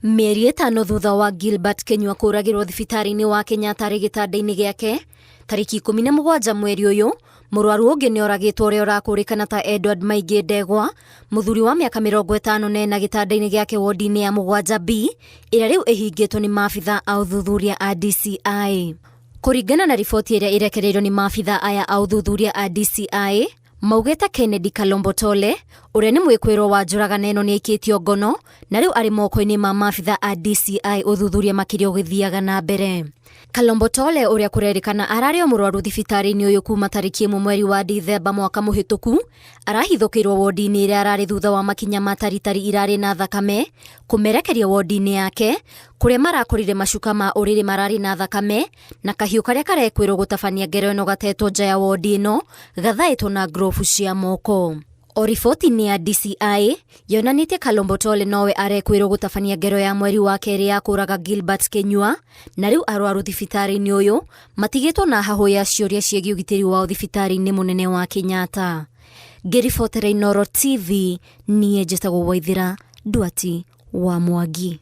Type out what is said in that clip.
Mĩeri ĩtano thutha wa Gilbert Kinyua kũragĩrwo thibitarĩ-inĩ wa Kenyatta arĩ gĩtanda-inĩ gĩake, tarĩki 17 mweri ũyũ, mũrwaru ũngĩ nĩ oragĩtwo ũrĩa ũrakũrĩkana ta Edward Maingĩ Ndegwa, mũthuri wa mĩaka 54 gĩtanda-inĩ gĩake wodi-inĩ ya 7 B ĩrĩa rĩu ĩhingĩtwo nĩ maabitha a ũthuthuria a DCI. Kũringana na riboti ĩrĩa ĩrekereirio nĩ maabitha aya a ũthuthuria a DCI, Maugĩte Kennedy Kalombo Tole ũrĩa nĩ mwĩkwĩrwo wa njũragano ĩno nĩaikĩtio ngono na rĩu arĩ moko-inĩ ma maabitha a DCI ũthuthuria makĩria ũgĩthiaga na mbere. Kalombo Tole ũrĩa kũrerĩkana ararĩ o mũrwaru thibitarĩ-inĩ ũyũ kuma tarĩki ĩmwe mweri wa Dithemba mwaka mũhĩtũku arahithũkĩirwo wondi-inĩ ĩrĩa ararĩ thutha wa makinya ma taritari irarĩ na thakame kũmerekeria wondi-inĩ yake kũrĩa marakorire macuka ma ũrĩrĩ mararĩ na thakame na kahiũ karĩa karekwĩrwo gũtabania ngero ĩno gatetwo nja ya wondi ĩno gathaĩtwo na grobu cia moko. O riboti-inĩ ya DCI yonanĩtie Kalombo Tole nowe arekwĩrwo gũtabania ngero ya mweri wa kerĩ ya kũraga Gilbert Kinyua na rĩu arwaru thibitarĩ-inĩ ũyũ matigĩtwo na hahũ ya ciũria ciĩgiĩ ũgitĩri wao thibitarĩ-inĩ mũnene wa Kenyatta. Ngĩribotera Inooro TV niĩ njĩtagwo Waithĩra Nduati wa Mwangi.